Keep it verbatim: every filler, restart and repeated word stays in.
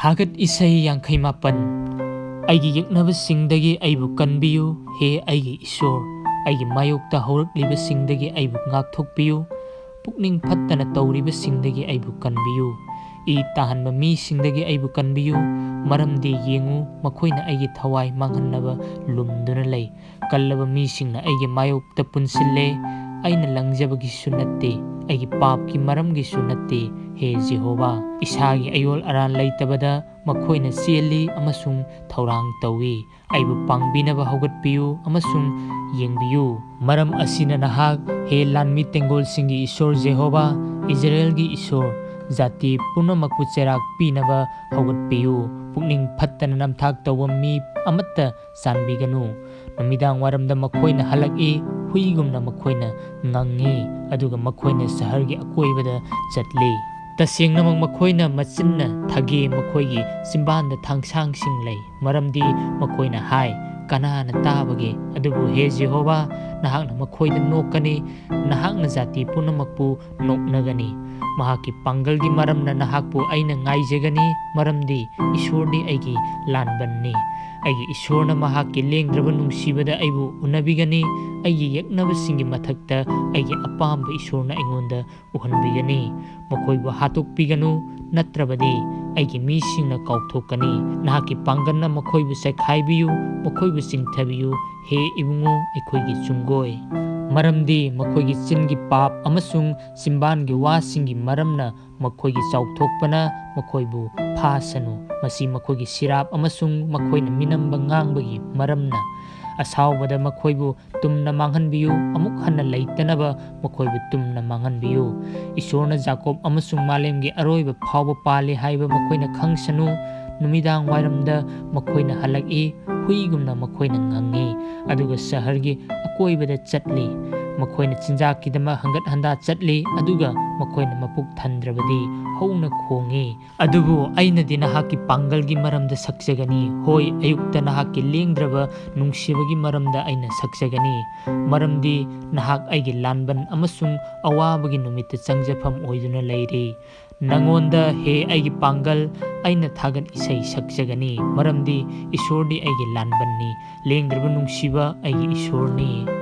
ꯍꯥꯒꯠ ꯏꯁꯩ ꯌꯥꯡꯈꯩ ꯃꯥꯄꯟ꯫ ꯑꯩꯒꯤ ꯌꯦꯛꯅꯕꯁꯤꯡꯗꯒꯤ ꯑꯩꯕꯨ ꯀꯟꯕꯤꯌꯨ, ꯍꯦ ꯑꯩꯒꯤ ꯏꯁꯣꯔ, ꯑꯩꯒꯤ ꯃꯥꯌꯣꯛꯇ ꯍꯧꯔꯛꯂꯤꯕꯁꯤꯡꯗꯒꯤ ꯑꯩꯕꯨ ꯉꯥꯛꯊꯣꯛꯄꯤꯌꯨ꯫ ꯄꯨꯛꯅꯤꯡ ꯐꯠꯇꯅ ꯇꯧꯔꯤꯕꯁꯤꯡꯗꯒꯤ ꯑꯩꯕꯨ ꯀꯟꯕꯤꯌꯨ꯫ ꯏ ꯇꯥꯍꯟꯕ ꯃꯤꯁꯤꯡꯗꯒꯤ ꯑꯩꯕꯨ ꯀꯟꯕꯤꯌꯨ, ꯃꯔꯝꯗꯤ ꯌꯦꯡꯉꯨ, ꯃꯈꯣꯏꯅ ꯑꯩꯒꯤ ꯊꯋꯥꯏ ꯃꯥꯡꯍꯟꯅꯕ ꯂꯨꯝꯗꯨꯅ ꯂꯩ꯫ ꯀꯜꯂꯕ ꯃꯤꯁꯤꯡꯅ ꯑꯩꯒꯤ ꯃꯥꯌꯣꯛꯇ ꯄꯨꯟꯁꯤꯜꯂꯦ꯫ ꯑꯩꯅ ꯂꯪꯖꯕꯒꯤꯁꯨ ꯅꯠꯇꯦ, ꯑꯩꯒꯤ ꯄꯥꯞꯀꯤ ꯃꯔꯝꯒꯤꯁꯨ ꯅꯠꯇꯦ, ꯍꯦ ꯖꯦꯍꯣꯚꯥ꯫ ꯏꯁꯥꯒꯤ ꯑꯌꯣꯜ ꯑꯔꯥꯟ ꯂꯩꯇꯕꯗ ꯃꯈꯣꯏꯅ ꯆꯦꯜꯂꯤ ꯑꯃꯁꯨꯡ ꯊꯧꯔꯥꯡ ꯇꯧꯏ꯫ ꯑꯩꯕꯨ ꯄꯥꯡꯕꯤꯅꯕ ꯍꯧꯒꯠꯄꯤꯌꯨ ꯑꯃꯁꯨꯡ ꯌꯦꯡꯕꯤꯌꯨ꯫ ꯃꯔꯝ ꯑꯁꯤꯅ ꯅꯍꯥꯛ, ꯍꯦ ꯂꯥꯟꯃꯤ ꯇꯦꯡꯒꯣꯜꯁꯤꯡꯒꯤ ꯏꯁꯣꯔ ꯖꯦꯍꯣꯚꯥ, ꯏꯖꯔꯦꯜꯒꯤ ꯏꯁꯣꯔ, ꯖꯥꯇꯤ ꯄꯨꯝꯅꯃꯛꯄꯨ ꯆꯩꯔꯥꯛ ꯄꯤꯅꯕ ꯍꯧꯒꯠꯄꯤꯌꯨ꯫ ꯄꯨꯛꯅꯤꯡ ꯐꯠꯇꯅ ꯅꯝꯊꯥꯛ ꯇꯧꯕ ꯃꯤ ꯑꯃꯠꯇ ꯆꯥꯟꯕꯤꯒꯅꯨ꯫ ꯅꯨꯃꯤꯗꯥꯡ ꯋꯥꯏꯔꯝꯗ ꯃꯈꯣꯏꯅ ꯍꯜꯂꯛꯏ, ꯍꯨꯏꯒꯨꯝꯅ ꯃꯈꯣꯏꯅ ꯉꯪꯉꯤ, ꯑꯗꯨꯒ ꯃꯈꯣꯏꯅ ꯁꯍꯔꯒꯤ ꯑꯀꯣꯏꯕꯗ ꯆꯠꯂꯤ꯫ ꯇꯁꯦꯡꯅꯃꯛ ꯃꯈꯣꯏꯅ ꯃꯆꯤꯟꯅ ꯊꯒꯦ ꯃꯈꯣꯏꯒꯤ ꯆꯤꯝꯕꯥꯟꯗ ꯊꯥꯡꯁꯥꯡꯁꯤꯡ ꯂꯩ, ꯃꯔꯝꯗꯤ ꯃꯈꯣꯏꯅ ꯍꯥꯏ, "ꯀꯅꯥꯅ ꯇꯥꯕꯒꯦ?" ꯑꯗꯨꯕꯨ ꯍꯦ ꯖꯦꯍꯣꯚꯥ, ꯅꯍꯥꯛꯅ ꯃꯈꯣꯏꯗ ꯅꯣꯛꯀꯅꯤ, ꯅꯍꯥꯛꯅ ꯖꯥꯇꯤ ꯄꯨꯝꯅꯃꯛꯄꯨ ꯅꯣꯛꯅꯒꯅꯤ꯫ ꯃꯍꯥꯛꯀꯤ ꯄꯥꯡꯒꯜꯒꯤ ꯃꯔꯝꯅ ꯅꯍꯥꯛꯄꯨ ꯑꯩꯅ ꯉꯥꯏꯖꯒꯅꯤ, ꯃꯔꯝꯗꯤ ꯏꯁꯣꯔꯗꯤ ꯑꯩꯒꯤ ꯂꯥꯟꯕꯟꯅꯤ꯫ ꯑꯩꯒꯤ ꯏꯁꯣꯔꯅ ꯃꯍꯥꯛꯀꯤ ꯂꯦꯡꯗ꯭ꯔꯕ ꯅꯨꯡꯁꯤꯕꯗ ꯑꯩꯕꯨ ꯎꯅꯕꯤꯒꯅꯤ꯫ ꯑꯩꯒꯤ ꯌꯦꯛꯅꯕꯁꯤꯡꯒꯤ ꯃꯊꯛꯇ ꯑꯩꯒꯤ ꯑꯄꯥꯝꯕ ꯏꯁꯣꯔꯅ ꯑꯩꯉꯣꯟꯗ ꯎꯍꯟꯕꯤꯒꯅꯤ꯫ ꯃꯈꯣꯏꯕꯨ ꯍꯥꯠꯇꯣꯛꯄꯤꯒꯅꯨ, ꯅꯠꯇ꯭ꯔꯕꯗꯤ ꯑꯩꯒꯤ ꯃꯤꯁꯤꯡꯅ ꯀꯥꯎꯊꯣꯛꯀꯅꯤ꯫ ꯅꯍꯥꯛꯀꯤ ꯄꯥꯡꯒꯜꯅ ꯃꯈꯣꯏꯕꯨ ꯆꯥꯏꯈꯥꯏꯕꯤꯌꯨ, ꯃꯈꯣꯏꯕꯨ ꯆꯤꯡꯊꯕꯤꯌꯨ, ꯍꯦ ꯏꯕꯨꯡꯉꯣ, ꯑꯩꯈꯣꯏꯒꯤ ꯆꯨꯡꯒꯣꯏ꯫ ꯃꯔꯝꯗꯤ ꯃꯈꯣꯏꯒꯤ ꯆꯤꯟꯒꯤ ꯄꯥꯞ ꯑꯃꯁꯨꯡ ꯆꯤꯝꯕꯥꯟꯒꯤ ꯋꯥꯁꯤꯡꯒꯤ ꯃꯔꯝꯅ ꯃꯈꯣꯏꯒꯤ ꯆꯥꯎꯊꯣꯛꯄꯅ ꯃꯈꯣꯏꯕꯨ ꯐꯥꯁꯅꯨ꯫ ꯃꯁꯤ ꯃꯈꯣꯏꯒꯤ ꯁꯤꯔꯥꯞ ꯑꯃꯁꯨꯡ ꯃꯈꯣꯏꯅ ꯃꯤꯅꯝꯕ ꯉꯥꯡꯕꯒꯤ ꯃꯔꯝꯅ꯫ ꯑꯁꯥꯎꯕꯗ ꯃꯈꯣꯏꯕꯨ ꯇꯨꯝꯅ ꯃꯥꯡꯍꯟꯕꯤꯌꯨ, ꯑꯃꯨꯛ ꯍꯟꯅ ꯂꯩꯇꯅꯕ ꯃꯈꯣꯏꯕꯨ ꯇꯨꯝꯅ ꯃꯥꯡꯍꯟꯕꯤꯌꯨ꯫ ꯏꯁꯣꯔꯅ ꯖꯥꯀꯣꯕ ꯑꯃꯁꯨꯡ ꯃꯥꯂꯦꯝꯒꯤ ꯑꯔꯣꯏꯕ ꯐꯥꯎꯕ ꯄꯥꯜꯂꯤ ꯍꯥꯏꯕ ꯃꯈꯣꯏꯅ ꯈꯪꯁꯅꯨ꯫ ꯅꯨꯃꯤꯗꯥꯡ ꯋꯥꯏꯔꯝꯗ ꯃꯈꯣꯏꯅ ꯍꯜꯂꯛꯏ, ꯍꯨꯏꯒꯨꯝꯅ ꯃꯈꯣꯏꯅ ꯉꯪꯉꯤ, ꯑꯗꯨꯒ ꯁꯍꯔꯒꯤ ꯑꯀꯣꯏꯕꯗ ꯆꯠꯂꯤ꯫ ꯃꯈꯣꯏꯅ ꯆꯤꯟꯖꯥꯛꯀꯤꯗꯃꯛ ꯍꯪꯒꯠ ꯍꯟꯗꯥ ꯆꯠꯂꯤ, ꯑꯗꯨꯒ ꯃꯈꯣꯏꯅ ꯃꯄꯨꯛ ꯊꯟꯗ꯭ꯔꯕꯗꯤ ꯍꯧꯅ ꯈꯣꯡꯉꯤ꯫ ꯑꯗꯨꯕꯨ ꯑꯩꯅꯗꯤ ꯅꯍꯥꯛꯀꯤ ꯄꯥꯡꯒꯜꯒꯤ ꯃꯔꯝꯗ ꯁꯛꯆꯒꯅꯤ, ꯍꯣꯏ, ꯑꯌꯨꯛꯇ ꯅꯍꯥꯛꯀꯤ ꯂꯦꯡꯗ꯭ꯔꯕ ꯅꯨꯡꯁꯤꯕꯒꯤ ꯃꯔꯝꯗ ꯑꯩꯅ ꯁꯛꯆꯒꯅꯤ, ꯃꯔꯝꯗꯤ ꯅꯍꯥꯛ ꯑꯩꯒꯤ ꯂꯥꯟꯕꯟ ꯑꯃꯁꯨꯡ ꯑꯋꯥꯕꯒꯤ ꯅꯨꯃꯤꯠꯇ ꯆꯪꯖꯐꯝ ꯑꯣꯏꯗꯨꯅ ꯂꯩꯔꯤ꯫ ꯅꯉꯣꯟꯗ, ꯍꯦ ꯑꯩꯒꯤ ꯄꯥꯡꯒꯜ, ꯑꯩꯅ ꯊꯥꯒꯠ ꯏꯁꯩ ꯁꯛꯆꯒꯅꯤ, ꯃꯔꯝꯗꯤ ꯏꯁꯣꯔꯗꯤ ꯑꯩꯒꯤ ꯂꯥꯟꯕꯟꯅꯤ, ꯂꯦꯡꯗ꯭ꯔꯕ ꯅꯨꯡꯁꯤꯕ ꯑꯩꯒꯤ ꯏꯁꯣꯔꯅꯤ꯫